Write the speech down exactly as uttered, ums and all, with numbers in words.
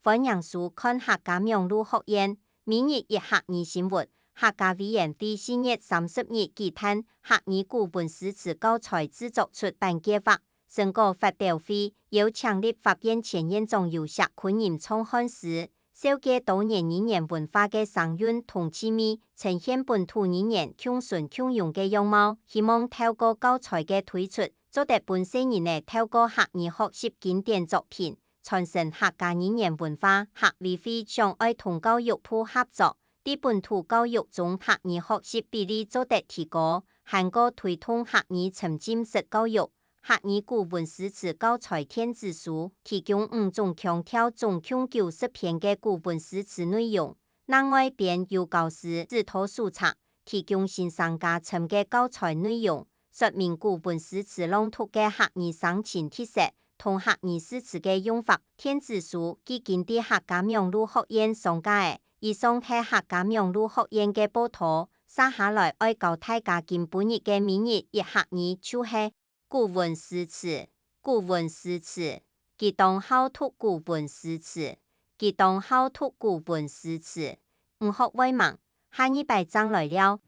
本營收看客家網路學院，每日一客語新聞。客家委員會四月三十日舉辦客語古文詩詞教材製作出版計畫成果發表會，邀請立法院前院長游錫堃吟唱漢詩，紹介多元語言文化个聲韻同趣味，呈現本土語言共存共榮个樣貌。希望透過教材个推出，做得分細人仔透過客語學習經典作品，傳承客家語言文化。客委會想愛同教育部合作，在本土教育中客語學習比例做得提高，還過推動客語沉浸式教育。客語古文詩詞教材電子書，提供五種腔調總共九十篇个古文詩詞內容，另外編有教師指導手冊，提供先生加深个教材內容，說明古文詩詞朗讀个客語聲情特色同客語詩詞个用法。電子書已經在客家網路學院上架了。以上係客家網路學院个報導，接下來愛教大家今晡日个每日一客語，就係古文詩詞，古文詩詞，佢當好讀古文詩詞，佢當好讀古文詩詞。你學會吂？下二擺正來尞。